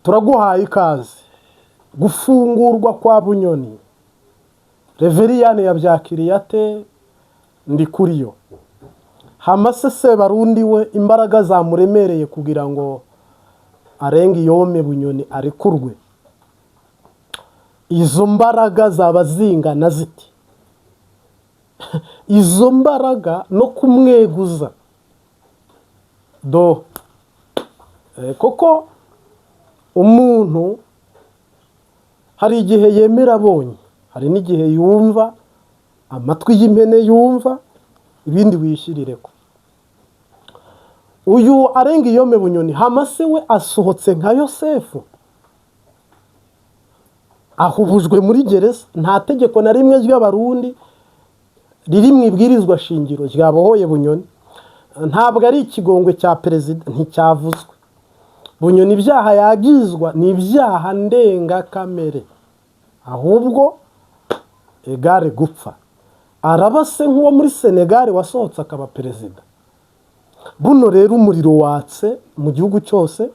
Turaguhaye ikaze. Gufungurwa kwa Bunyoni, Reveriyani yabyakiriye ate? Ndi kuri yo hamase Sebarundi we, imbaraga zamuremereye kugira ngo arenge iyome Bunyoni arekurwe, izo mbaraga zaba zingana ziti? Izo mbaraga no kumweguza do, kuko umuntu hari igihe yemera abonye, hari n'igihe yumva amatwi y'impene, yumva ibindi wishyirire ko uyu arenga iyome Bunyoni. Hamase we asohotse nka Yosefu ahubujwe muri gereza. Nta tegeko na rimwe ry'Abarundi riri mu ibwirizwa shingiro ryabohoye Bunyoni. Ntabwo ari ikigongwe cya perezida, nticyavuzwe. Bunyoni ibyaha yagizwa ni ibyaha ndengakamere, ahubwo egare gupfa. Araba se nk'uwo muri Senegali wasohotse akaba perezida. Buno rero umuriro watse mu gihugu cyose.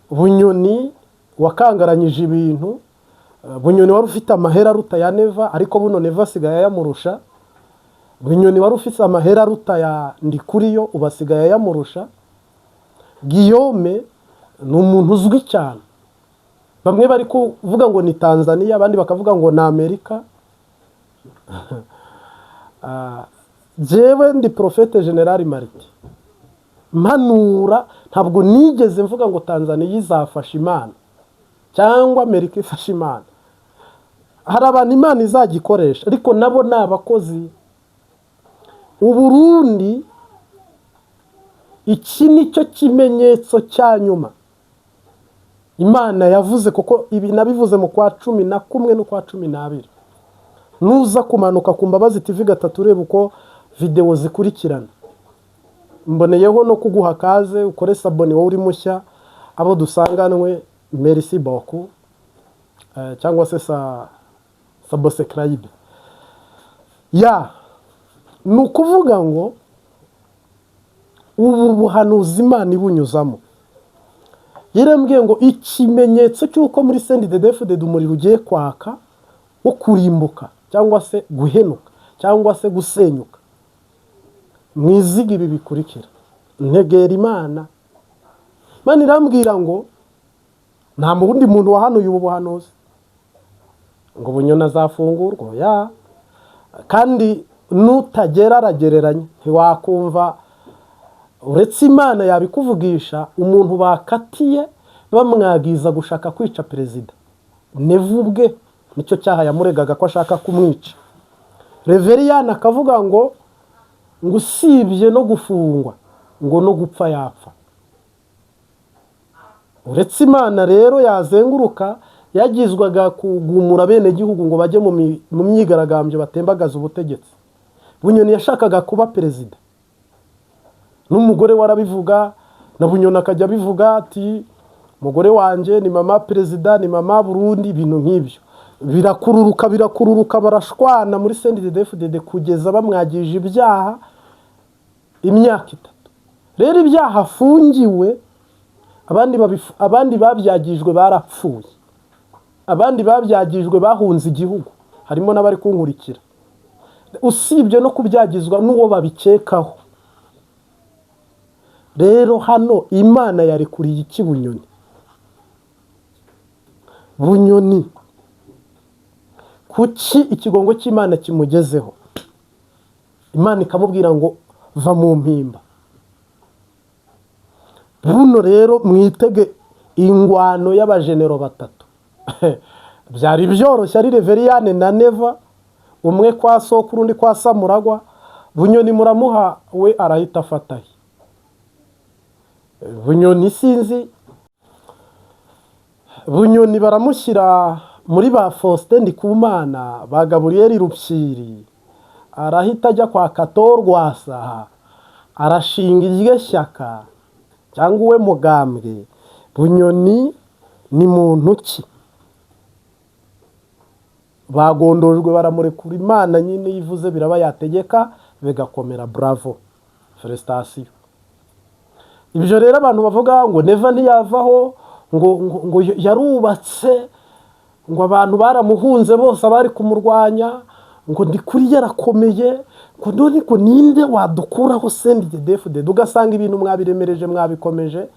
Bunyoni wakangaranyije ibintu, Bunyoni wari ufite amahera aruta ya Neva, ariko buno Neva asigaye ayamurusha. Bunyoni wari ufite amahera aruta ya Ndikuriyo, ubu asigaye ayamurusha. Guillaume ni umuntu uzwi cyane, bamwe bari kuvuga ngo ni Tanzania, abandi bakavuga ngo ni Amerika. Jewe ndi Prophète Général Mariti mpanura, ntabwo nigeze mvuga ngo Tanzania izafasha Imana cyangwa Amerika ifasha Imana. Hari abantu Imana izajya ikoresha, ariko nabo ni abakozi. Uburundi, iki ni cyo kimenyetso cya nyuma Imana yavuze, kuko ibi nabivuze mu kwa 11 n'ukwa 12. Nuza kumanuka ku Mbabazi TV gatatu, ureba uko videwo zikurikirana. Mboneyeho no kuguha kaze, ukore s'abonner wowe uri mushya, abo dusanganwe merci beaucoup, cyangwa se sa subscribe. Ya ni ukuvuga ngo ubu buhanuzi Imana ibunyuzamo, yarambwiye ngo ikimenyetso cy'uko muri CNDD-FDD umuriro ugiye kwaka wo kurimbuka cyangwa se guhenuka cyangwa se gusenyuka, mwiziga ibi bikurikira. Ntegera Imana, Imana irambwira ngo nta wundi muntu wahanuye ubu buhanuzi ngo Bunyoni azafungurwa. Ya kandi nutagera aragereranya, ntiwakumva uretse Imana yabikuvugisha. Umuntu bakatiye bamwagiza gushaka kwica perezida Neva ubwe, nicyo cyaha yamuregaga ko ashaka kumwica. Reveriyani akavuga ngo usibye no gufungwa, ngo no gupfa yapfa. Uretse Imana rero yazenguruka, yagizwaga kugumura bene gihugu ngo bajye mu myigaragambyo batembagaza ubutegetsi. Bunyoni yashakaga kuba perezida, n'umugore we arabivuga, na Bunyoni akajya abivuga ati: "Umugore wanjye ni mama perezida, ni mama Burundi." Ibintu nk'ibyo birakururuka, birakururuka, barashwana muri CNDD-FDD kugeza bamwagije ibyaha imyaka 3. Rero ibyaha afungiwe, abandi babyagijwe barapfuye, abandi babyagijwe bahunze igihugu, harimo n'abari kunkurikira. Usibye no kubyagizwa n'uwo babikekaho. Rero hano Imana yarekuriye iki Bunyoni? Bunyoni kuki ikigongo cy'Imana kimugezeho, Imana ikamubwira ngo va mu mpimba? Buno rero mwitege ingwano y'abajenero batatu. Byari byoroshye ari Reveriyane na Neva, umwe kwa sokuru undi kwa Samuragwa. Bunyoni muramuha we arahita afatahe. Bunyoni sinzi, Bunyoni baramushyira muri ba Faustin Ndikumana, ba Gaburiyeri Rupyiri, arahita ajya kwa Kato Rwasa, arashinga iryo shyaka cyangwa uwe mugambwe. Bunyoni ni muntu ki? Bagondojwe baramurekura. Imana nyine iyo ivuze biraba, yategeka bigakomera. Bravo, félicitations. Ibyo rero abantu bavuga ngo Neva ntiyavaho. ngo yarubatse, ngo abantu baramuhunze bose abari kumurwanya, ngo ndi kuri yarakomeye, ngo none ngo ninde wadukuraho CNDD-FDD? Ugasanga ibintu mwabiremereje, mwabikomeje,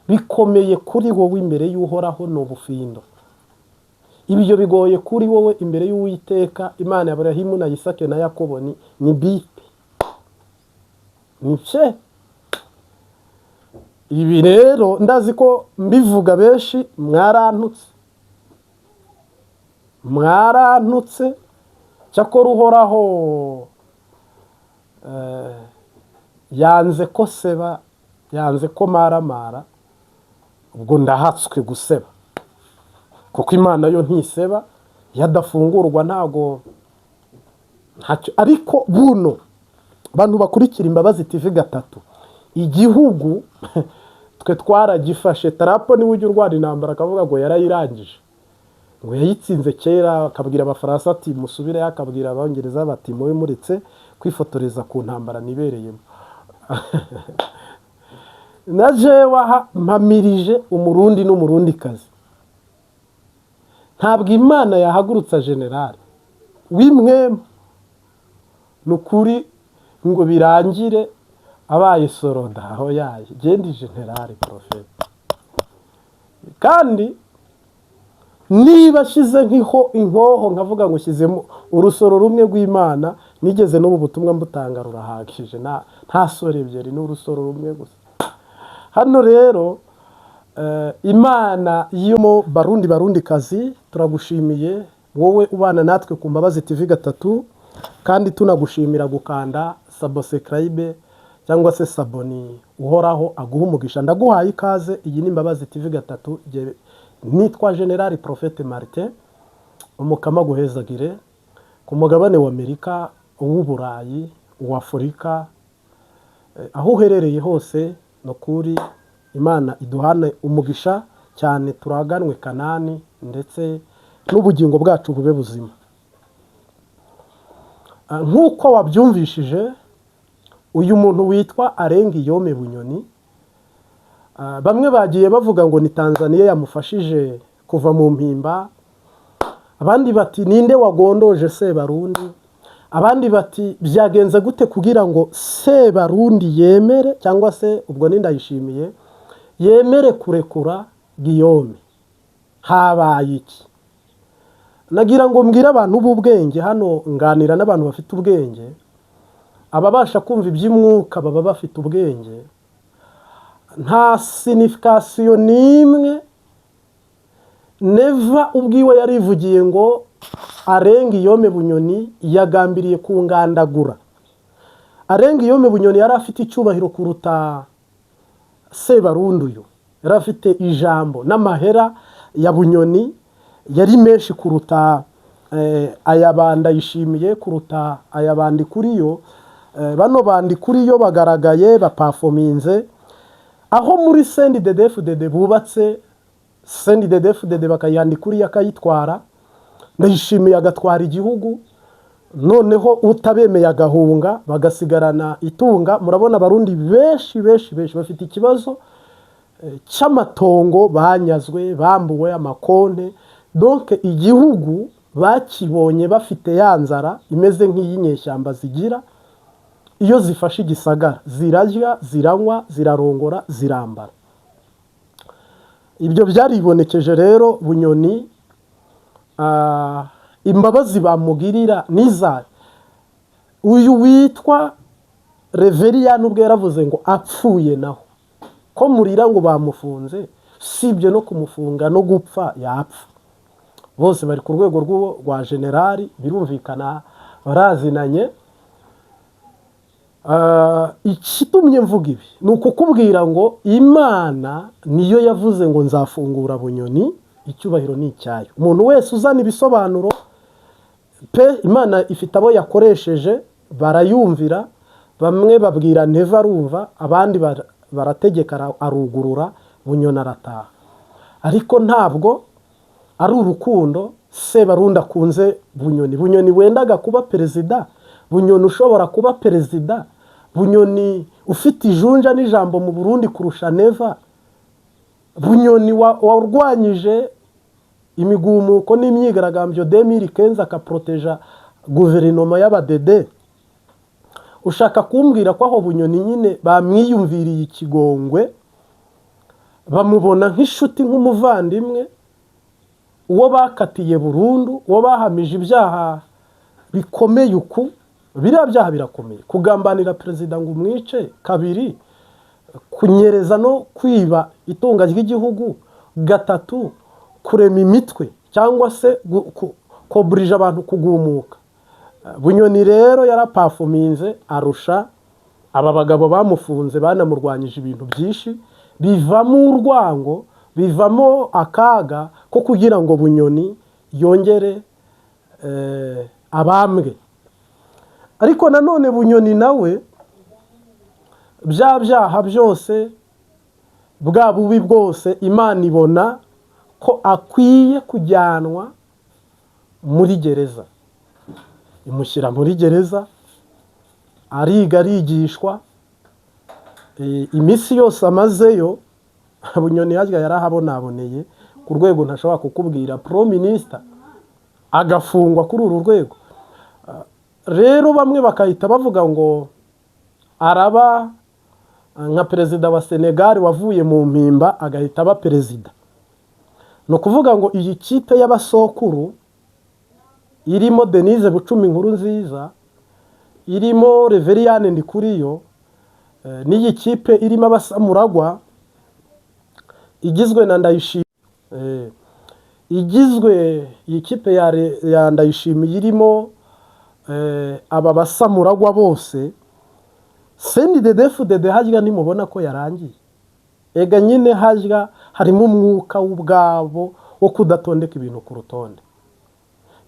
bikomeye kuri wowe imbere y'Uhoraho ni ubufindo. Ibyo bigoye kuri wowe imbere y'Uwiteka Imana ya Aburahimu na Isake na Yakobo ni bipe ni cye. Ibi rero ndazi ko mbivuga benshi mwarantutse, mwarantutse. Cyakora Uhoraho yanze ko seba, yanze ko maramara, ubwo ndahatswe guseba, kuko Imana yo ntiseba. Iyo adafungurwa ntago ntacyo. Ariko buno abantu bakurikira Imbabazi TV gatatu, igihugu twe twaragifashe. Tarapo niwe ujya urwana intambara akavuga ngo yarayirangije, ngo yayitsinze kera, akabwira Abafaransa ati musubireyo, akabwira Abongereza bati mube muretse kwifotoreza ku ntambara nibereyemo. Na jewe aha mpamirije Umurundi n'Umurundikazi, ntabwo Imana yahagurutsa generali w'imwemu ni ukuri ngo birangire abaye soroda. Aho yaye genda generali porofeti, kandi niba ashyize nk'iho inkoho nkavuga ngo ushyizemo urusoro rumwe rw'Imana, nigeze n'ubu butumwa mbutanga rurahagije, nta soro ebyiri, ni urusoro rumwe gusa. Hano rero Imana yo mu Barundi, Barundikazi, turagushimiye wowe ubana natwe ku Mbabazi TV gatatu, kandi tunagushimira gukanda subscribe cyangwa se s'abonner. Uhoraho aguha umugisha. Ndaguhaye ikaze. Iyi ni Imbabazi TV gatatu. Nitwa General Prophète Martin. Umukama aguhezagire ku mugabane wa Amerika, uw'Uburayi, uw'Afurika, aho uherereye hose. Ni ukuri Imana iduhane umugisha cyane, turaganwe Kanani, ndetse n'ubugingo bwacu bube buzima. Nk'uko wabyumvishije, uyu muntu witwa Alain Guillaume Bunyoni, bamwe bagiye bavuga ngo ni Tanzania yamufashije kuva mu Mpimba, abandi bati ninde wagondoje Sebarundi, abandi bati byagenze gute kugira ngo Sebarundi yemere, cyangwa se ubwo ni Ndayishimiye, yemere kurekura Guillaume? Habaye iki? Nagira ngo mbwire abantu b'ubwenge hano, nganira n'abantu bafite ubwenge, ababasha kumva iby'umwuka baba bafite ubwenge. Nta signification n'imwe. Neva ubwiwe yarivugiye ngo Alain Guillaume Bunyoni yagambiriye kungandagura. Alain Guillaume Bunyoni yari afite icyubahiro kuruta Sebarundi uyu, yari afite ijambo n'amahera ya Bunyoni yari menshi kuruta aya Bandayishimiye, kuruta aya bandi kuri yo. Bano bandi kuri yo bagaragaye bapafominze aho muri CNDD-FDD, bubatse CNDD-FDD bakayandika uriya akayitwara, Ndayishimiye agatwara igihugu, noneho utabemeye agahunga, bagasigarana itunga. Murabona Abarundi benshi benshi benshi bafite ikibazo cy'amatongo banyazwe, bambuwe amakonte. Donc igihugu bakibonye bafite ya nzara imeze nk'iy'inyeshyamba zigira iyo zifashe igisagara: zirarya, ziranywa, zirarongora, zirambara. Ibyo byaribonekeje rero. Bunyoni, imbabazi bamugirira n'izayo. Uyu witwa Reveriyani ubwo yaravuze ngo apfuye naho ko murira ngo bamufunze, sibye no kumufunga no gupfa yapfa. Bose bari ku rwego rwa generali, birumvikana barazinanye. Ikitumye mvuga ibi ni ukukubwira ngo Imana niyo yavuze ngo nzafungura Bunyoni, icyubahiro ni icyayo. Umuntu wese uzana ibisobanuro pe, Imana ifite abo yakoresheje barayumvira. Bamwe babwira Neva arumva, abandi barategeka arugurura, Bunyoni arataha. Ariko ntabwo ari urukundo Sebarundi akunze Bunyoni. Bunyoni wendaga kuba perezida, Bunyoni ushobora kuba perezida, Bunyoni ufite ijunja n'ijambo mu Burundi kurusha Neva. Bunyoni warwanyije imigumuko n'imyigaragambyo 2015, akaporoteja guverinoma y'abadede, ushaka kumbwira ko aho Bunyoni nyine bamwiyumviriye ikigongwe, bamubona nk'inshuti, nk'umuvandimwe, uwo bakatiye burundu, uwo bahamije ibyaha bikomeye? Uku biriya byaha birakomeye: kugambanira perezida ngo umwice, kabiri kunyereza no kwiba itunga ry'igihugu, gatatu kurema imitwe cyangwa se koburija abantu kugumuka. Bunyoni rero yarapafuminze arusha aba bagabo bamufunze, banamurwanyije ibintu byinshi, bivamo urwango, bivamo akaga ko kugira ngo Bunyoni yongere abambwe. Ariko nanone Bunyoni nawe, bya byaha byose, bwa bubi bwose, Imana ibona ko akwiye kujyanwa muri gereza, imushyira muri gereza, ariga, arigishwa. Iminsi yose amazeyo, Bunyoni harya yarahabonaboneye ku rwego ntashobora kukubwira. Prime minister agafungwa kuri uru rwego. Rero bamwe bakahita bavuga ngo araba nka perezida wa Senegal wavuye mu Mpimba agahita aba perezida. Ni ukuvuga ngo iyi kipe y'abasokuru irimo Denise Bucumi Inkuru Nziza, irimo Reveriyane Ndikuriyo, n'iyi kipe irimo abasamuragwa igizwe na Ndayishimiye, igizwe iyi kipe ya Ndayishimiye irimo aba basamuragwa bose, CNDD-FDD harya nimubona ko yarangiye. Ega nyine harya harimo umwuka w'ubwabo wo kudatondeka ibintu ku rutonde.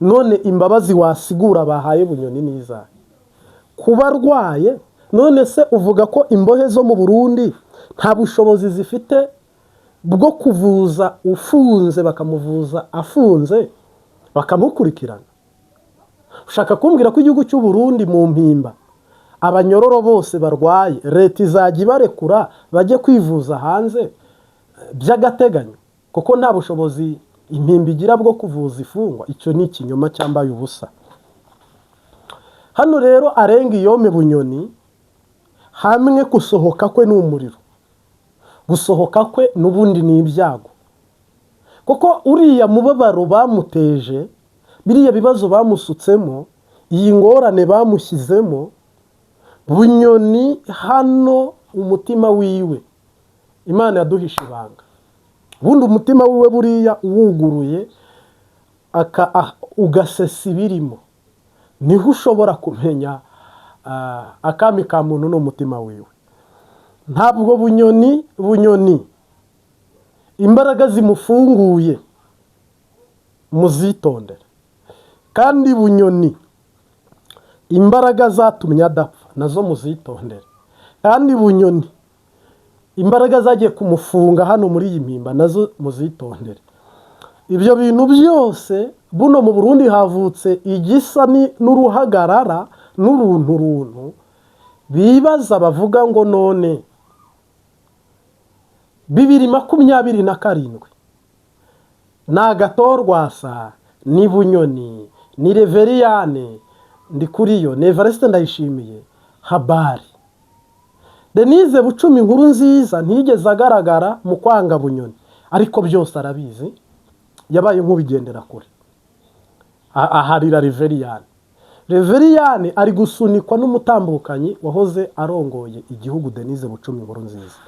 None imbabazi wasigura bahaye Bunyoni n'izahe? Kuba arwaye? None se uvuga ko imbohe zo mu Burundi nta bushobozi zifite bwo kuvuza ufunze, bakamuvuza afunze, bakamukurikirana? Ushaka kumbwira ko igihugu cy'u Burundi mu Mpimba abanyororo bose barwaye leta izajya ibarekura bajye kwivuza hanze by'agateganyo kuko nta bushobozi Impimba igira bwo kuvuza ifungwa? Icyo ni ikinyoma cyambaye ubusa. Hano rero arenga iyome Bunyoni hamwe, gusohoka kwe ni umuriro, gusohoka kwe n'ubundi ni ibyago, kuko uriya mubabaro bamuteje, biriya bibazo bamusutsemo, iyi ngorane bamushyizemo, Bunyoni hano umutima wiwe, Imana yaduhishe ibanga, ubundi umutima wiwe buriya uwuguruye ugasesa ibirimo, niho ushobora kumenya akami ka muntu n'umutima wiwe. Ntabwo Bunyoni imbaraga zimufunguye muzitondere, kandi Bunyoni imbaraga zatumye adapfa nazo muzitondere, kandi Bunyoni imbaraga zagiye kumufunga hano muri iyi Mpimba nazo muzitondere. Ibyo bintu byose, buno mu Burundi havutse igisa n'uruhagarara n'uruntu runtu, bibaza bavuga ngo none 2027 ni Agatorwasa, ni Bunyoni, ni Reveriyane Ndikuriyo, ni Evariste Ndayishimiye? Habari Denise Bucumi Inkuru Nziza ntiyigeze agaragara mu kwanga Bunyoni, ariko byose arabizi, yabaye nk'ubigendera kure, aharira Reveriyane. Reveriyane ari gusunikwa n'umutambukanyi wahoze arongoye igihugu, Denise Bucumi Inkuru Nziza.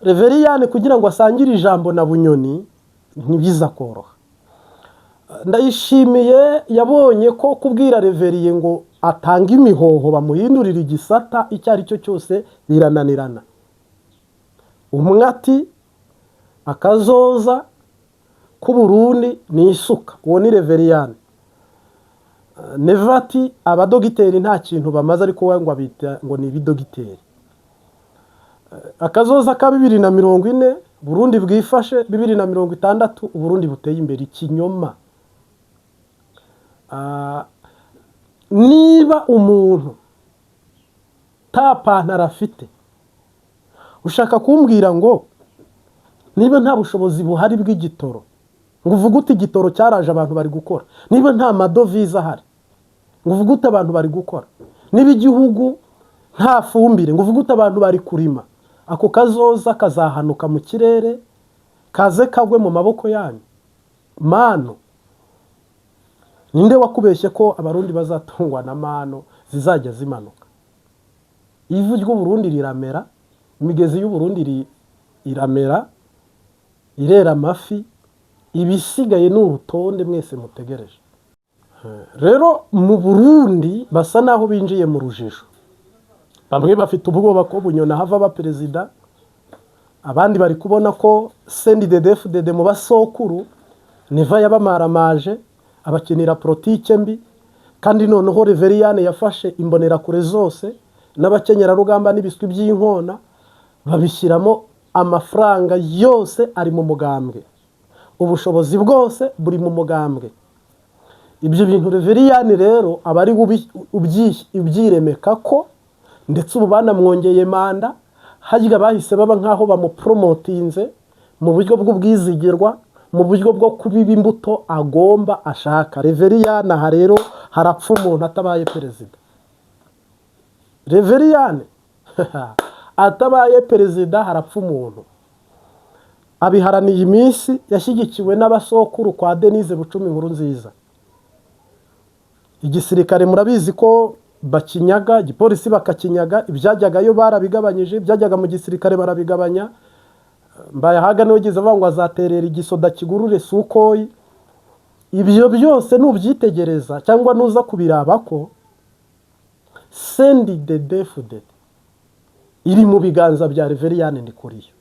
Reveriyane kugira ngo asangire ijambo na Bunyoni ntibiza koroha. Ndayishimiye yabonye ko kubwira Reveriye ngo atange imihoho bamuhindurire igisata icyo ari cyo cyose birananirana. Umwe ati akazoza k'Uburundi ni isuka, uwo ni Reveriyane. Neva ati abadogiteri nta kintu bamaze, ariko we ngo abita ngo ni ibidogiteri. Akazoza ka 2040, Burundi bwifashe, 2060 Uburundi buteye imbere. Ikinyoma. Niba umuntu nta pantaro afite, ushaka kumbwira ngo Niba nta bushobozi buhari bw'igitoro ngo uvuge uti igitoro cyaraje, abantu bari gukora, niba nta madovize ahari ngo uvuge uti abantu bari gukora, niba igihugu nta fumbire ngo uvuge uti abantu bari kurima, ako kazoza kazahanuka mu kirere kaze kagwe mu maboko yanyu. Mano, ninde wakubeshye ko Abarundi bazatungwa na mano zizajya zimanuka? Ivu ry'Uburundi riramera, imigezi y'Uburundi iramera, irera amafi. Ibisigaye ni urutonde mwese mutegereje. Rero mu Burundi basa naho binjiye mu rujijo. Bamwe bafite ubwoba ko Bunyoni hava aba perezida, abandi bari kubona ko CNDD-FDD mu basokuru Neva yabamaramaje, abakinira politike mbi, kandi noneho Reveriyane yafashe imbonerakure zose n'abakenyerarugamba n'ibiswi by'inkona, babishyiramo amafaranga yose ari mu mugambwe, ubushobozi bwose buri mu mugambwe. Ibyo bintu Reveriyani rero aba ari ubyiremeka ko ndetse ubu banamwongeye manda. Harya bahise baba nk'aho bamuporomotinze mu buryo bw'ubwizigirwa, mu buryo bwo kubiba imbuto agomba ashaka. Reveriyani aha rero harapfa umuntu atabaye perezida. Reveriyani atabaye perezida harapfa umuntu. Abiharaniye iminsi, yashyigikiwe n'abasokuru kwa Denise Bucumi Inkuru Nziza. Igisirikare murabizi ko bakinyaga, igipolisi bakakinyaga, ibyajyagayo barabigabanyije, ibyajyaga mu gisirikare barabigabanya. Mbayahaga niwe ugeze avuga ngo azaterera igisoda kigurure Sukhoi. Ibyo byose nubyitegereza cyangwa nuza kubiraba ko CNDD-FDD iri mu biganza bya Reveriyani Ndikuriyo.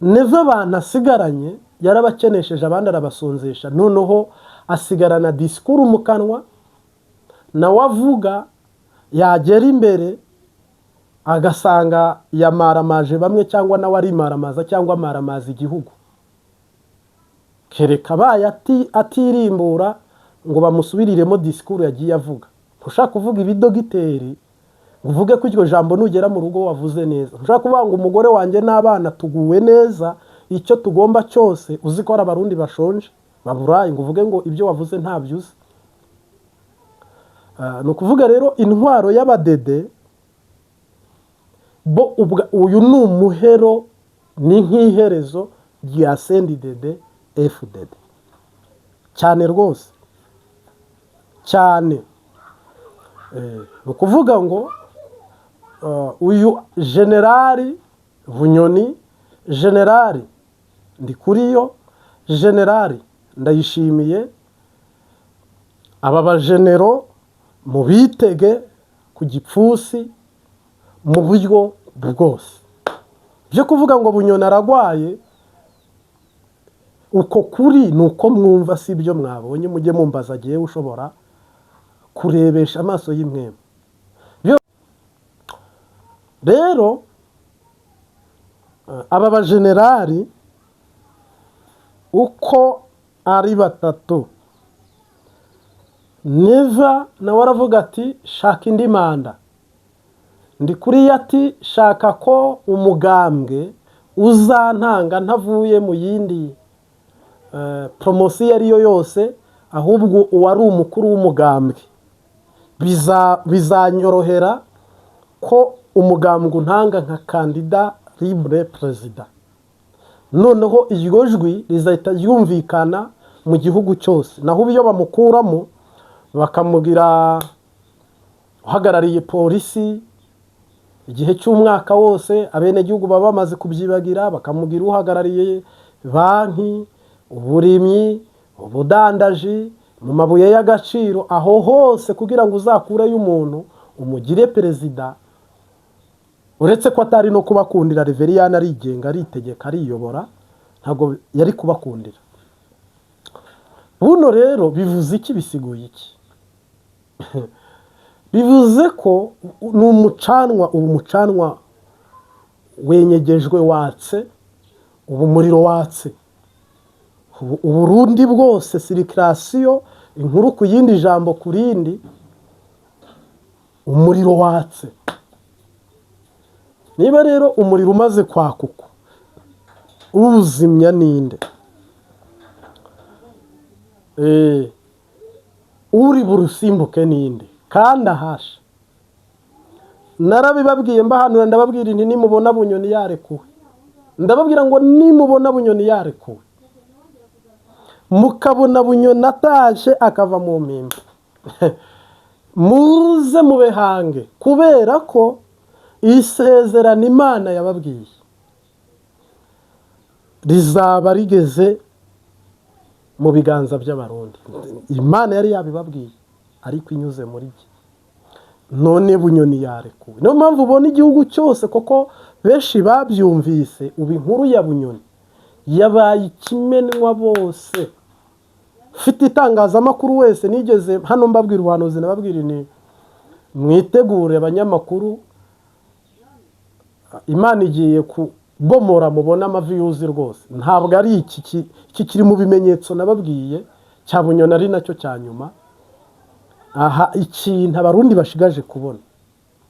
Neva abantu asigaranye yarabakenesheje, abandi arabasonzesha, noneho asigarana disikuru mu kanwa, nawe avuga, yagera imbere agasanga yamaramaje bamwe, cyangwa nawe arimaramaza, cyangwa amaramaza igihugu. Kereka abaye atirimbura ngo bamusubiriremo disikuru yagiye avuga. Ntushaka kuvuga ibidogiteri ngo uvuge ko iryo jambo nugera mu rugo wavuze neza. Ntushaka kuvuga ngo umugore wanjye n'abana tuguwe neza, icyo tugomba cyose, uzi ko hari Abarundi bashonje baburaye, ngo uvuge ngo ibyo wavuze ntabyo uzi. Ni ukuvuga rero intwaro y'abadede bo uyu ni umuhero, ni nk'iherezo rya CNDD FDD cyane rwose cyane. Ni ukuvuga ngo uyu Generali Bunyoni, Generali Ndikuriyo, Generali Ndayishimiye, aba bajenero mubitege ku gipfusi mu buryo bwose. Byo kuvuga ngo Bunyoni aragwaye, uko kuri ni uko mwumva, si ibyo mwabonye. Mujye mumbaza agiye ushobora kurebesha amaso y'imwemu. Rero aba bajenerali uko ari batatu, Neva nawe aravuga ati shaka indi manda, Ndikuriyo ati shaka ko umugambwe uzantanga ntavuye mu yindi poromosiyo iyo ari yo yose, ahubwo uwari umukuru w'umugambwe bizanyorohera ko umugambwe untanga nka kandida libre perezida, noneho iryo jwi rizahita ryumvikana mu gihugu cyose. Naho iyo bamukuramo bakamugira uhagarariye polisi igihe cy'umwaka wose, abenegihugu baba bamaze kubyibagira, bakamugira uhagarariye banki, uburimyi, ubudandaji mu mabuye y'agaciro, aho hose kugira ngo uzakureyo umuntu umugire perezida. Uretse ko atari no kubakundira, Reveriyani arigenga, aritegeka, ariyobora, ntabwo yari kubakundira. Buno rero bivuze iki? Bisiguye iki? Bivuze ko ni umucanwa, ubu umucanwa wenyegejwe watse, ubu umuriro watse. Uburundi bwose circulation, inkuru ku yindi, ijambo ku rindi, umuriro watse. Niba rero umuriro umaze kwaka uko Uzimya ninde? Uri burusimbuke ninde? Kandi ahasha narabibabwiye, mbahanura, ndababwira nti: "Nimubona Bunyoni yarekuwe," ndababwira ngo nimubona Bunyoni yarekuwe, mukabona Bunyoni atashye akava mu mpimba, muze mubehange, kubera ko isezerano Imana yababwiye rizaba rigeze mu biganza by'Abarundi. Imana yari yabibabwiye ariko inyuze muri jye. None Bunyoni yarekuwe, niyo mpamvu ubona igihugu cyose, koko benshi babyumvise. Ubu inkuru ya Bunyoni yabaye ikimenwa bose. Ufite itangazamakuru wese, nigeze hano mbabwira ubuhanuzi, nababwira ni: "Mwitegure abanyamakuru, Imana igiye kubomora, mubone amaviews rwose." Ntabwo ari iki kiri mu bimenyetso nababwiye cya Bunyoni, ari nacyo cya nyuma. Aha ikintu Abarundi bashigaje kubona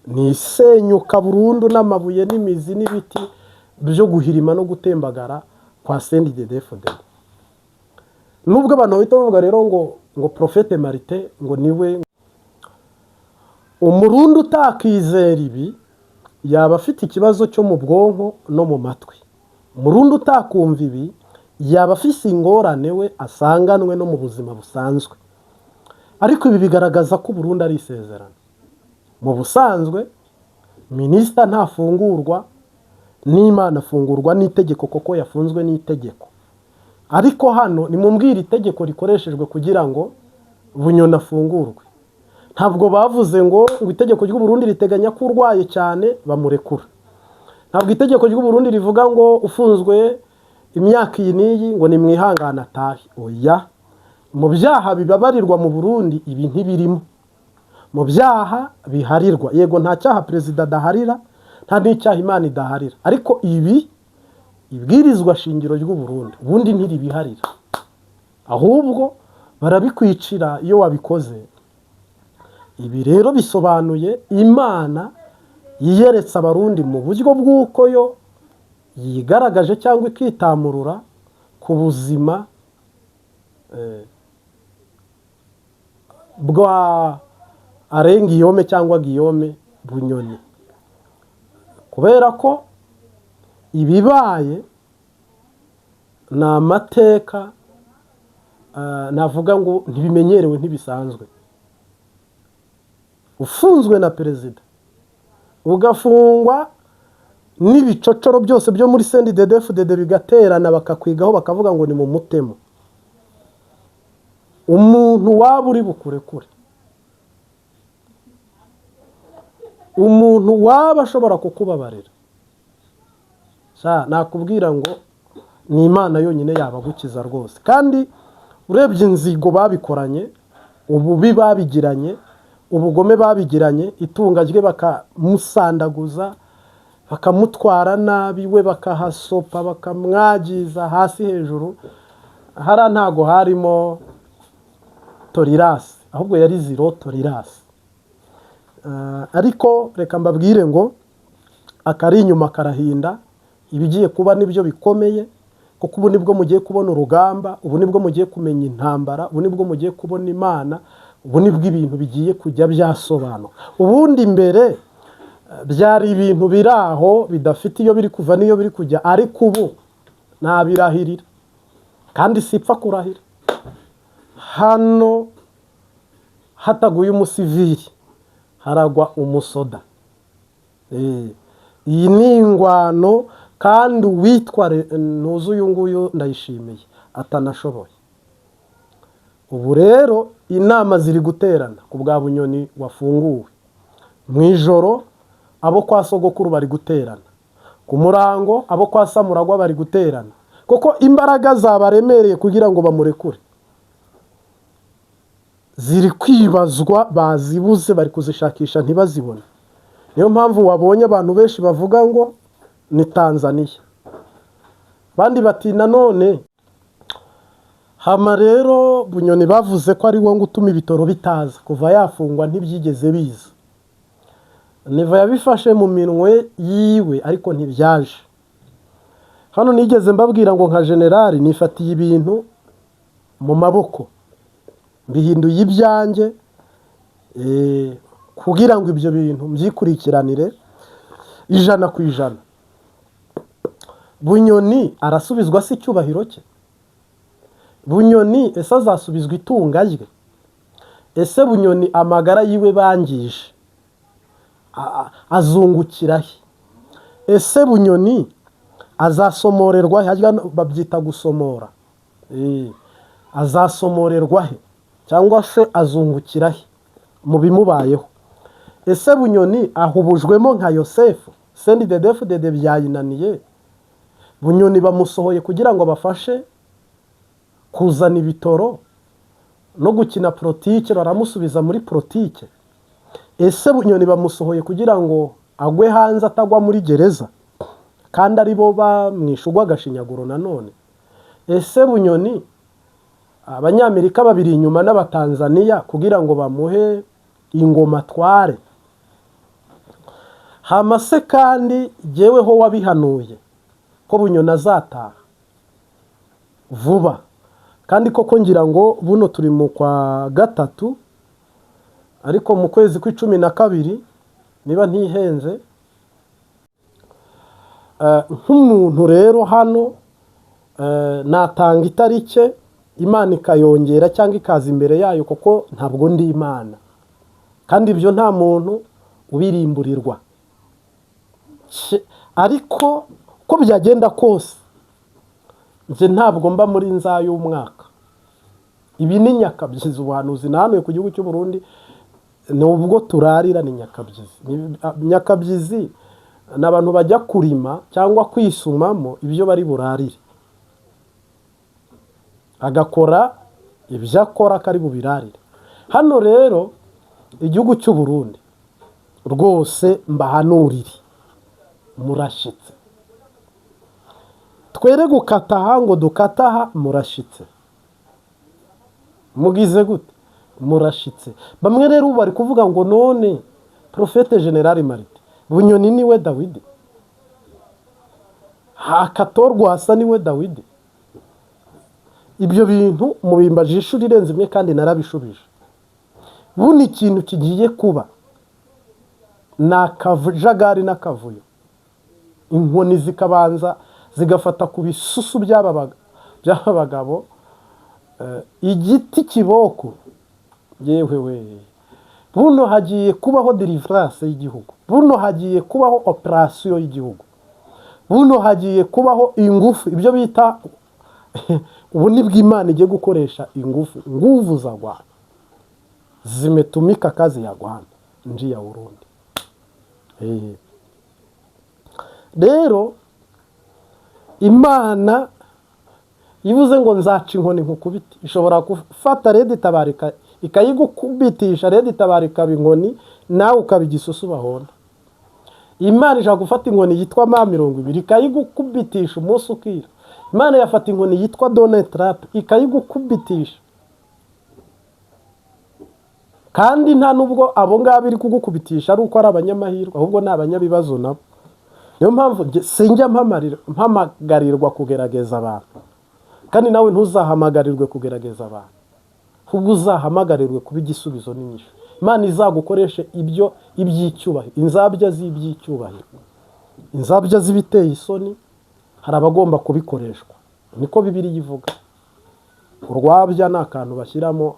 ni isenyuka burundu n'amabuye n'imizi n'ibiti byo guhirima no gutembagara kwa CNDD-FDD. Nubwo abantu bahita bavuga rero ngo Prophète Martin ngo niwe. Umurundi utakizera ibi yaba afite ikibazo cyo mu bwonko no mu matwi. Umurundi utakumva ibi yaba afise ingorane we asanganwe no mu buzima busanzwe. Ariko ibi bigaragaza ko Burundi ari isezerano. Mu busanzwe minisita ntafungurwa n'Imana, afungurwa n'itegeko, kuko yafunzwe n'itegeko. Ariko hano nimumbwire itegeko rikoreshejwe kugira ngo Bunyoni afungurwe. Ntabwo bavuze ngo itegeko ry'u Burundi riteganya ko urwaye cyane bamurekura. Ntabwo itegeko ry'u Burundi rivuga ngo ufunzwe imyaka iyi n'iyi ngo nimwihangane atahe. Oya, mu byaha bibabarirwa mu Burundi ibi ntibirimo mu byaha biharirwa. Yego, nta cyaha perezida adaharira, nta n'icyaha Imana idaharira, ariko ibi ibwirizwa shingiro ry'u Burundi ubundi ntiribiharira, ahubwo barabikwicira iyo wabikoze. Ibi rero bisobanuye Imana yiyeretse Abarundi mu buryo bw'uko yo yigaragaje cyangwa ikitamurura ku buzima bwa Alain Guillaume cyangwa Guillaume Bunyoni, kubera ko ibibaye ni amateka, navuga ngo ntibimenyerewe, ntibisanzwe. Ufunzwe na perezida, ugafungwa n'ibicocoro byose byo muri CNDD-FDD bigaterana bakakwigaho, bakavuga ngo ni mu mutemo, umuntu waba uri bukurekure, umuntu waba ashobora kukubabarira, nakubwira ngo ni Imana yonyine yabagukiza rwose. Kandi urebye inzigo babikoranye, ububi babigiranye, ubugome babigiranye, itunga rye bakamusandaguza, bakamutwara nabi, we bakahasopa, bakamwagiza hasi hejuru, hariya ntago harimo tolerance, ahubwo yari zero tolerance. Ariko reka mbabwire ngo akari inyuma karahinda. Ibigiye kuba nibyo bikomeye, kuko ubu nibwo mugiye kubona urugamba, ubu nibwo mugiye kumenya intambara, ubu nibwo mugiye kubona Imana, ubu nibwo ibintu bigiye kujya byasobanuka. Ubundi mbere byari ibintu biri aho bidafite iyo biri kuva n'iyo biri kujya, ariko ubu ntabirahirira kandi sipfa kurahira. Hano hataguye umusivili haragwa umusoda. Iyi ni ingwano, kandi uwitwa ntuzi uyu nguyu Ndayishimiye atanashoboye. Ubu rero inama ziri guterana ku bwa Bunyoni wafunguwe mu ijoro. Abo kwa sogokuru bari guterana ku murango, abo kwa Samuragwa bari guterana, kuko imbaraga zabaremereye kugira ngo bamurekure ziri kwibazwa, bazibuze, bari kuzishakisha ntibazibone. Niyo mpamvu wabonye abantu benshi bavuga ngo ni Tanzaniya, abandi bati nanone. Hama rero Bunyoni bavuze ko ari wo ngo utuma ibitoro bitaza. Kuva yafungwa ntibyigeze biza. Neva yabifashe mu minwe yiwe, ariko ntibyaje. Hano nigeze mbabwira ngo nka generali nifatiye ibintu mu maboko, mbihinduye ibyanjye, kugira ngo ibyo bintu mbyikurikiranire 100%. Bunyoni arasubizwa se icyubahiro cye? Bunyoni ese azasubizwa itunga rye? Ese Bunyoni amagara yiwe bangije azungukira he? Ese Bunyoni azasomorerwa he? Harya babyita gusomora. Azasomorerwa he cyangwa se azungukira he mu bimubayeho? Ese Bunyoni ahubujwemo nka Yosefu? CNDD-FDD byayinaniye, Bunyoni bamusohoye kugira ngo bafashe kuzana ibitoro no gukina politike, baramusubiza muri politike. Ese Bunyoni bamusohoye kugira ngo agwe hanze atagwa muri gereza kandi ari bo bamwishe urw'agashinyaguro nanone? Ese Bunyoni Abanyamerika babiri inyuma n'Abatanzaniya kugira ngo bamuhe ingoma atware? Hama se kandi jyeweho wabihanuye ko Bunyoni azataha vuba, kandi koko ngira ngo buno turi mu kwa gatatu, ariko mu kwezi kw'12 niba ntihenze. Nk'umuntu rero hano, natanga itarike, Imana ikayongera cyangwa ikaza imbere yayo, kuko ntabwo ndi Imana, kandi ibyo nta muntu ubirimburirwa. Ariko uko byagenda kose, njye ntabwo mba muri nza y'umwaka. Ibi ni nyakabyizi. Ubuhanuzi nahanuye ku gihugu cy'u Burundi nubwo turarira ni nyakabyizi. Nyakabyizi ni abantu bajya kurima cyangwa kwisumamo ibyo bari burarire, agakora ibyo akora ko ari bubirarire. Hano rero igihugu cy'u Burundi rwose mbahanurire, murashitse. Twere gukata aha ngo dukate aha, murashitse. Mugize gute? Murashitse. Bamwe rero ubu bari kuvuga ngo none prophète général Martin, Bunyoni niwe Dawidi, hakatorwa hasa niwe Dawidi. Ibyo bintu mubimbaje inshuro irenze imwe kandi narabishubije. Buno ikintu kigiye kuba ni akajagari n'akavuyo, inkoni zikabanza zigafata ku bisusu by'aba bagabo. Igiti kiboko yewe we. Buno hagiye kubaho délivrance y'igihugu, buno hagiye kubaho opération y'igihugu, buno hagiye kubaho ingufu, ibyo bita ubu ni bw'Imana igiye gukoresha ingufu. Nguvu za Bwana zimetumika, kazi ya Bwana nji ya Burundi. Rero Imana ivuze ngo nzaca inkoni nkukubite, ishobora gufata RED Tabara ikayigukubitisha, RED Tabara ikaba inkoni, nawe ukaba igisusu bahonda. Imana ishobora gufata inkoni yitwa M20 ikayigukubitisha umunsi ukira. Imana yafata inkoni yitwa Donald Trump ikayigukubitisha, kandi nta nubwo abo ngabo iri kugukubitisha ari uko ari abanyamahirwe, ahubwo ni abanyabibazo nabo. Niyo mpamvu njye sinjya mpamagarirwa kugerageza abantu, kandi nawe ntuzahamagarirwe kugerageza abantu, ahubwo uzahamagarirwe kuba igisubizo n'inyishu. Imana izagukoreshe ibyo iby'icyubahiro, inzabya z'iby'icyubahiro, inzabya z'ibiteye isoni hari abagomba kubikoreshwa. Niko Bibiliya ivuga. Urwabya ni akantu bashyiramo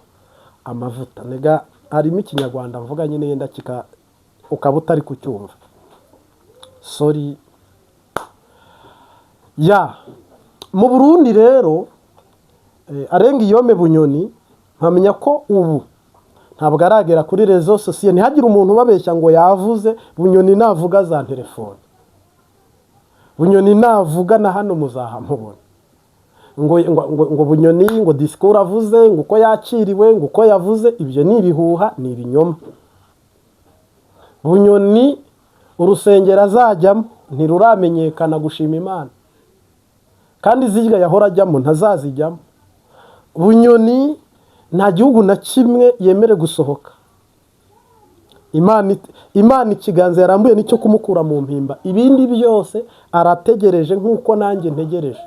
amavuta. Nega harimo Ikinyarwanda mvuga nyine yenda kika ukaba utari kucyumva, sorry. Ya mu Burundi rero, arenga iyome Bunyoni, nkamenya ko ubu ntabwo aragera kuri réseaux sociaux. Ntihagire umuntu ubabeshya ngo yavuze. Bunyoni navuga za telefone, Bunyoni navuga na hano muzahamubona. Ngo Bunyoni ngo discours avuze, ngo uko yakiriwe, ngo uko yavuze, ibyo ni ibihuha, ni ibinyoma. Bunyoni urusengero azajyamo ntiruramenyekana, gushima Imana, kandi zirya yahora ajyamo ntazazijyamo. Bunyoni nta gihugu na kimwe yemere gusohoka. Imana ikiganza yarambuye nicyo kumukura mu mpimba, ibindi byose arategereje nk'uko nanjye ntegereje.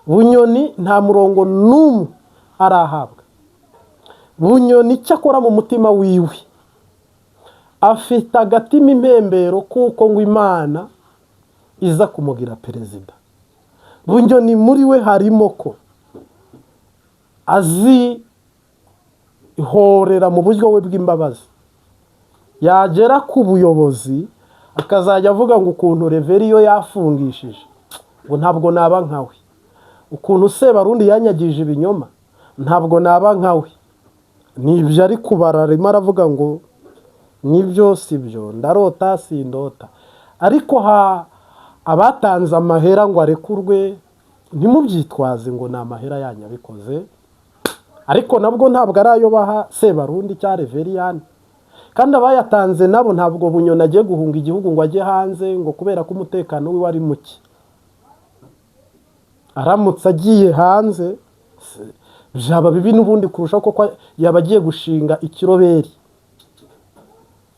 Bunyoni nta murongo n'umwe arahabwa. Bunyoni icyo akora mu mutima wiwe, afite agatima impembero kuko ngo Imana iza kumugira perezida. Bunyoni muri we harimo ko azihorera mu buryo we bw'imbabazi, yagera ku buyobozi akazajya avuga ngo ukuntu Reveriyo yafungishije, ngo ntabwo naba nkawe, ukuntu Sebarundi yanyagije ibinyoma, ntabwo naba nkawe. Nibyo ari kubara, arimo aravuga ngo nibyo si byo, ndarota sindota. Ariko abatanze amahera ngo arekurwe, ntimubyitwaze ngo ni amahera yanyu abikoze, ariko nabwo ntabwo ari ayo baha Sebarundi cyangwa Reveriyani. Kandi abayatanze nabo ntabwo Bunyoni agiye guhunga igihugu ngo ajye hanze ngo kubera ko umutekano we wari muke. Aramutse agiye hanze byaba bibi n'ubundi kurusha kuko yaba agiye gushinga ikiroberi.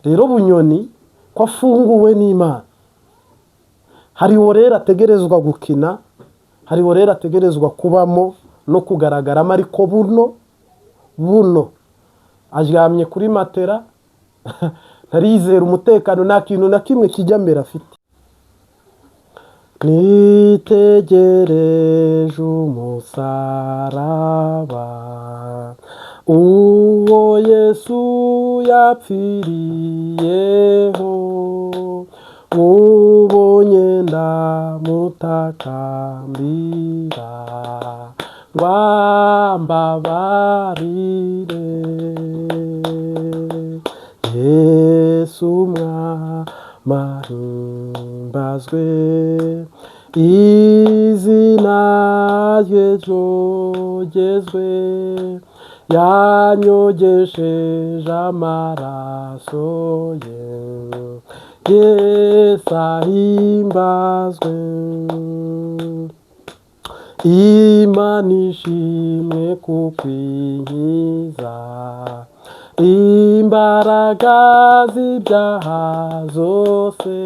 Rero Bunyoni ko afunguwe n'Imana, hariho rero ategerezwa gukina, hariho rero ategerezwa kubamo no kugaragaramo, ariko buno aryamye kuri matera, ntarizera umutekano, nta kintu na kimwe kijya mbere afite. Nitegereje umusaraba, uwo Yesu yapfiriyeho, ubonye ndamutakambira ngo ambabarire. Yesu Umwami ahimbazwe, izina rye ryogezwe, yanyogesheje amaraso ye, Yesu ahimbazwe. Imana ishimwe kuko inkiza imbaraga z'ibyaha zose,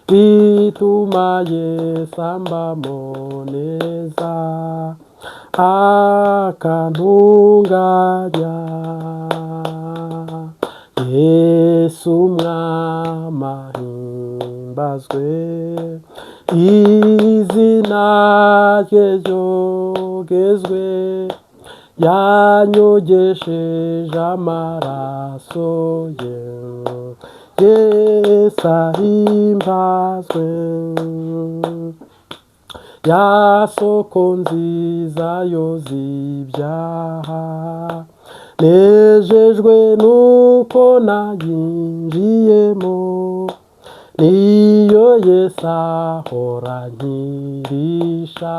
bituma Yesu ambamo neza akantunganya. Yesu Umwami ahimbazwe, izina rye ryogezwe, yanyogesheje amaraso ye, Yesu ahimbazwe. Ya soko nziza yoza ibyaha, nejejwe nuko nayinjiyemo, niyo Yesu ahora ankirisha,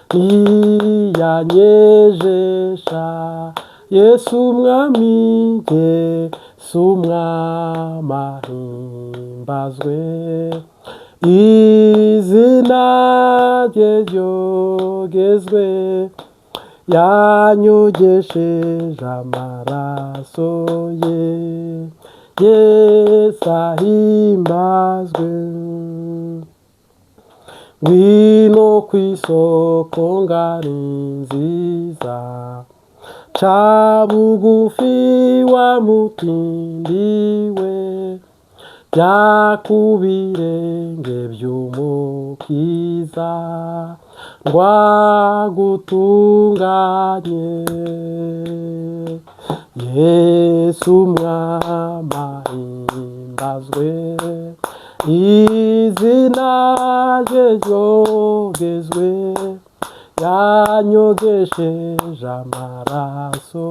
ntiyanyejesha. Yesu Umwami, Yesu Umwami ahimbazwe, izina rye ryogezwe, yanyogesheje amaraso ye, Yesu ahimbazwe. Ngwino ku isoko ngari nziza, ca bugufi wa mutindi we, jya ku birenge by'Umukiza ngwagutunganye. Yesu Umwami ahimbazwe, izina rye ryogezwe, yanyogesheje amaraso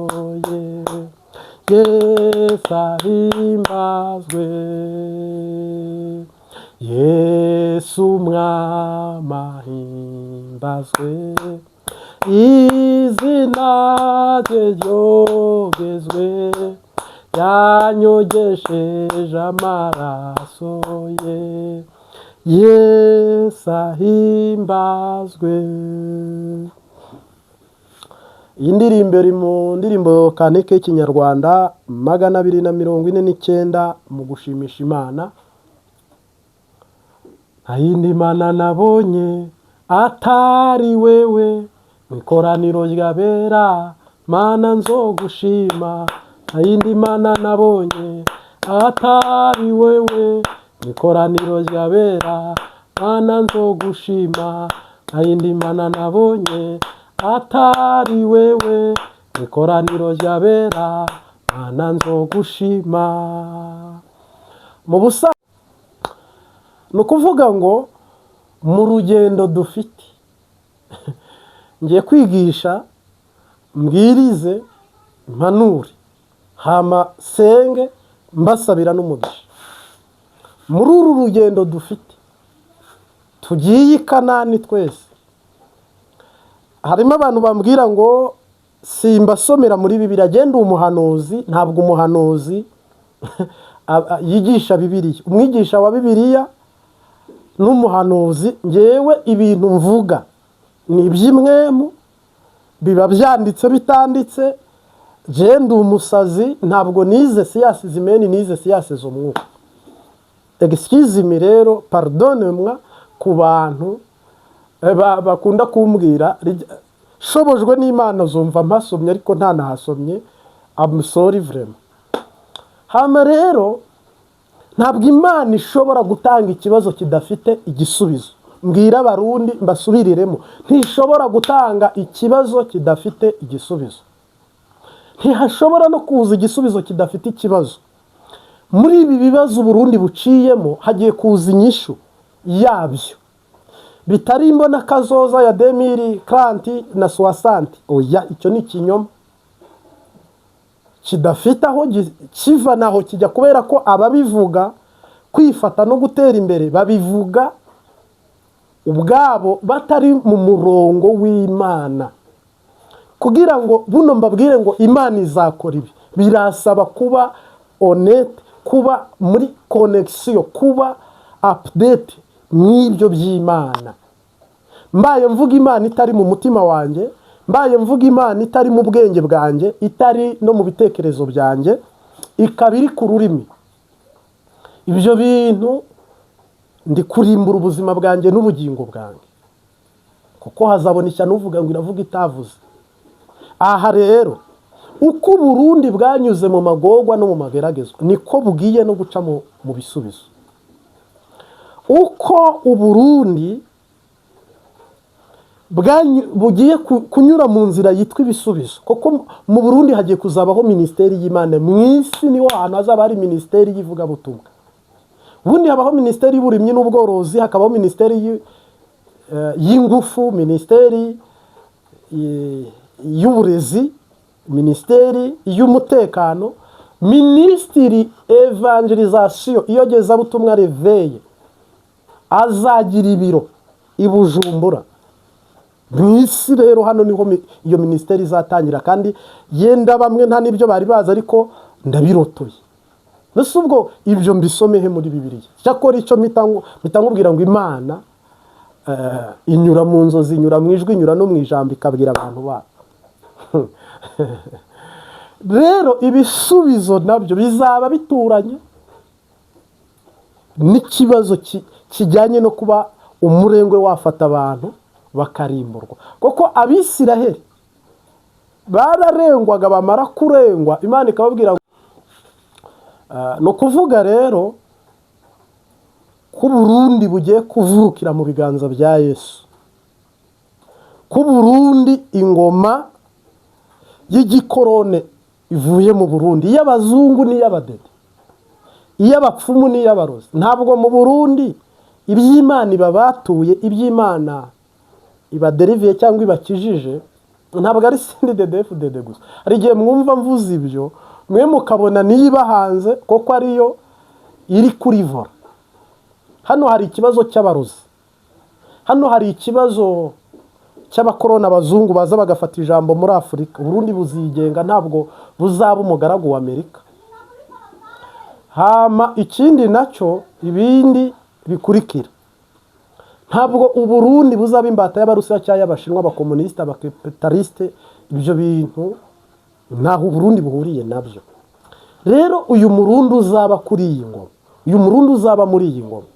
ye, Yesu ahimbazwe. Yesu Umwami ahimbazwe, izina rye ryogezwe, yanyogesheje amaraso ye, Yesu ahimbazwe. Iyi ndirimbo iri mu ndirimbo cantique y'ikinyarwanda 249 mu gushimisha Imana. Nta yindi mana nabonye atari wewe, mu ikoraniro ry'abera Mana nzogushima. Nta yindi mana nabonye atari wewe, mu ikoraniro ry'abera Mana nzogushima. Nta yindi mana nabonye atari wewe, mu ikoraniro ry'abera Mana nzogushima. Mu busa ni ukuvuga ngo mu rugendo dufite, ngiye kwigisha, mbwirize, mpanure, hama senge, mbasabira n'umugisha. Muri uru rugendo dufite tugiye i Kanani twese, harimo abantu bambwira ngo simbasomera muri Bibiliya. Agenda umuhanuzi, ntabwo umuhanuzi yigisha Bibiliya. Umwigisha wa Bibiliya n'umuhanuzi, ngewe ibintu mvuga ni iby'imwemu, biba byanditse bitanditse. Ndi umusazi, ntabwo nize sciences humaines, nize sciences z'umwuka. Excuse me rero, pardonne-moi ku bantu bakunda kumbwira shobojwe n'Imana zumva mpasomye ariko ntanahasomye. I'm sorry vraiment. Hama rero ntabwo Imana ishobora gutanga ikibazo kidafite igisubizo. Mbwira Abarundi mbasubiriremo, ntishobora gutanga ikibazo kidafite igisubizo, ntihashobora no kuza igisubizo kidafite ikibazo. Muri ibi bibazo Uburundi buciyemo hagiye kuza inyishu yabyo, bitari imbona kazoza ya 2040 na 60. Oya, icyo ni ikinyoma kidafite aho kiva naho kijya, kubera ko ababivuga kwifata no gutera imbere babivuga ubwabo batari mu murongo w'Imana. Kugira ngo buno mbabwire ngo Imana izakora ibi, birasaba kuba honnête, kuba muri connexion, kuba update mw'ibyo by'Imana. Mbaye mvuga Imana itari mu mutima wanjye, mbaye mvuga Imana itari mu bwenge bwanjye, itari no mu bitekerezo byanjye, ikaba iri ku rurimi, ibyo bintu ndi kurimbura ubuzima bwanjye n'ubugingo bwanjye, kuko hazabona ishyano uvuga ngo iravuga itavuze. Aha rero, uko Uburundi bwanyuze mu magorwa no mu mageragezwa, niko bugiye no guca mu bisubizo. Uko Uburundi bugiye kunyura mu nzira yitwa ibisubizo, kuko mu Burundi hagiye kuzabaho minisiteri y'Imana. Mu isi niho hantu hazaba hari minisiteri y'ivugabutumwa. Ubundi habaho minisiteri y'uburimyi n'ubworozi, hakabaho minisiteri y'ingufu, minisiteri y'uburezi, minisiteri y'umutekano, minisitiri évangélisation, iyogezabutumwa, réveil, azagira ibiro i Bujumbura. Mu isi rero hano niho iyo minisiteri izatangira, kandi yenda bamwe nta n'ibyo bari bazi, ariko ndabirotoye. Mbese ubwo ibyo mbisomehe muri Bibiliya? Cyakora icyo mpita nkubwira ngo Imana inyura mu nzozi, inyura mu ijwi, inyura no mu ijambo, ikabwira abantu bayo. Rero ibisubizo nabyo bizaba bituranye n'ikibazo kijyanye no kuba umurengwe wafata abantu bakarimburwa, kuko Abisiraheli bararengwaga, bamara kurengwa Imana ikababwira ngo ni ukuvuga rero ko Uburundi bugiye kuvukira mu biganza bya Yesu, ko Uburundi ingoma y'igikorone ivuye mu Burundi, iy'abazungu n'iy'abadede, iy'abapfumu n'iy'abarozi. Ntabwo mu Burundi iby'Imana ibabatuye, iby'Imana ibaderiviye cyangwa ibakijije, ntabwo ari CNDD-FDD gusa. Hari igihe mwumva mvuze ibyo, mwe mukabona niyo ibahanze kuko ariyo iri kuri volant. Hano hari ikibazo cy'abarozi, hano hari ikibazo cy'abakoroni, abazungu baza bagafata ijambo muri Afurika. Uburundi buzigenga, ntabwo buzaba umugaragu wa Amerika. Hama ikindi nacyo, ibindi bikurikira Ntabwo Uburundi buzaba imbata y'Abarusiya cyangwa y'Abashinwa, abakomunisite, abakapitalisite. Ibyo bintu ntaho Uburundi buhuriye nabyo. Rero uyu Murundi uzaba kuri iyi ngoma, uyu Murundi uzaba muri iyi ngoma,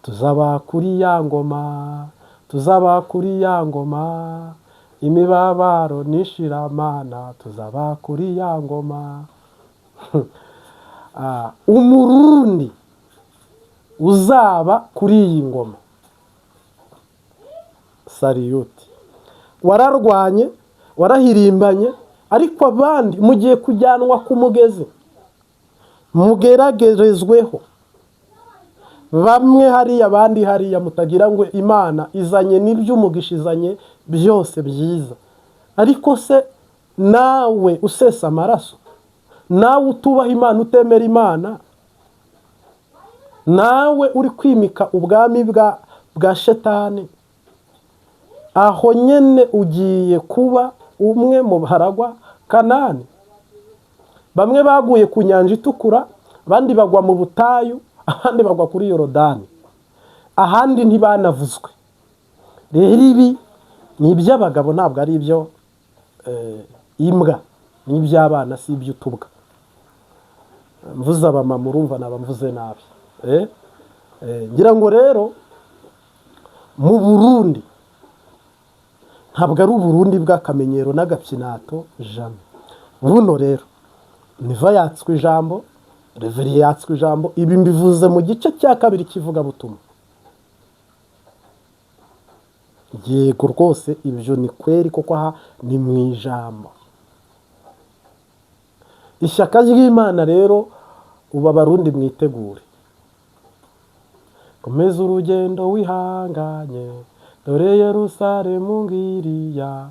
tuzaba kuri ya ngoma, tuzaba kuri ya ngoma, imibabaro nishiramana, tuzaba kuri ya ngoma. Umurundi uzaba kuri iyi ngoma, salute. Wararwanye, warahirimbanye, ariko abandi mugiye kujyanwa ku mugezi, mugeragerezweho, bamwe hariya, abandi hariya. Mutagira ngo Imana izanye n'iby'umugisha, izanye byose byiza. Ariko se nawe usesa amaraso, nawe utubaha Imana, utemera Imana, nawe uri kwimika ubwami bwa shetani, aho nyine ugiye kuba umwe mu baragwa Kanani. Bamwe baguye ku Nyanja Itukura, abandi bagwa mu butayu, abandi bagwa kuri Yorodani, ahandi ntibanavuzwe. Rero ibi ni iby'abagabo, ntabwo ari ibyo imbwa, ni iby'abana, si iby'utubwa. Mvuze abamama, urumva naba mvuze nabi. Ngira ngo rero mu Burundi ntabwo ari Uburundi bw'akamenyero n'agapyinato jana buno. Rero niva yatswe ijambo, reveri yatswe ijambo. Ibi mbivuze mu gice cya kabiri cy'ivugabutumwa. Yego rwose, ibyo ni kweri, kuko aha ni mu ijambo, ishyaka ry'Imana. Rero ubu Abarundi mwitegure, komeza urugendo wihanganye, dore Yerusalemu ngiriya,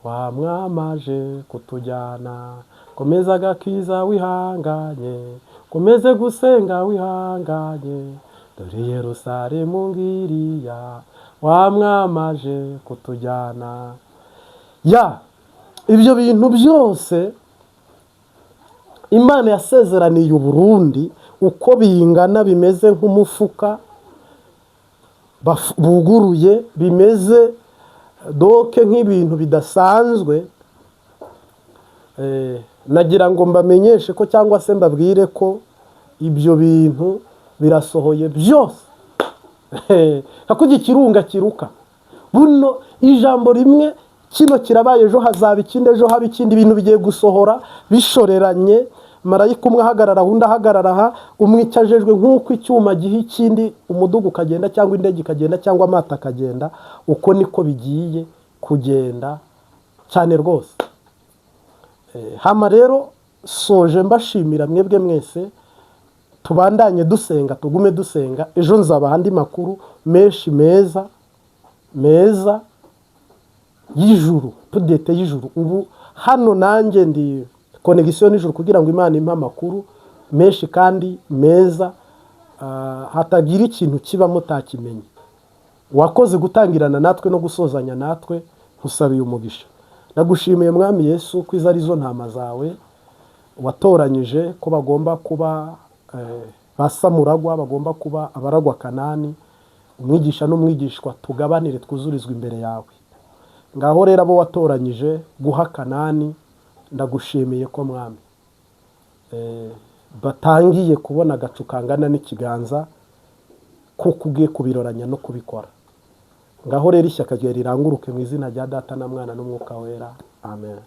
wamwamaje kutujyana. Komeza agakiza wihanganye, komeze gusenga wihanganye, dore Yerusalemu ngiriya, wamwamaje kutujyana. Ya ibyo bintu byose Imana yasezeraniye Uburundi, uko bingana, bimeze nk'umufuka buguruye, bimeze doke nk'ibintu bidasanzwe. Nagira ngo mbamenyeshe ko, cyangwa se mbabwire ko ibyo bintu birasohoye byose, nka kurya ikirunga kiruka. Buno ijambo rimwe, kino kirabaye, ejo hazaba ikindi, ejo haba ikindi. Ibintu bigiye gusohora bishoreranye. Marayika umwe ahagarara, undi ahagarara aha, umwe icyo ajejwe, nk'uko icyuma giha ikindi, umudugu ukagenda, cyangwa indege ikagenda, cyangwa amato akagenda, uko niko bigiye kugenda cyane rwose. Hama rero soje mbashimira mwebwe mwese. Tubandanye dusenga, tugume dusenga. Ejo nzabaha andi makuru menshi meza meza y'ijuru, update y'ijuru. Ubu hano nanjye ndi connexion n'ijuru kugira ngo Imana impe amakuru menshi kandi meza, hatagira ikintu kiba mutakimenye. Wakoze gutangirana natwe no gusozanya natwe, nkusabiye umugisha. Ndagushimiye Mwami Yesu ko izo ari zo ntama zawe watoranyije, ko bagomba kuba basamuragwa, bagomba kuba abaragwa Kanani, umwigisha n'umwigishwa, tugabanire twuzurizwe imbere yawe. Ngaho rero abo watoranyije guha Kanani, ndagushimiye ko Mwami batangiye kubona agacu kangana n'ikiganza, kuko ugiye kubiroranya no kubikora. Ngaho rero ishyaka ryawe riranguruke mu izina rya Data na Mwana n'Umwuka Wera, amen.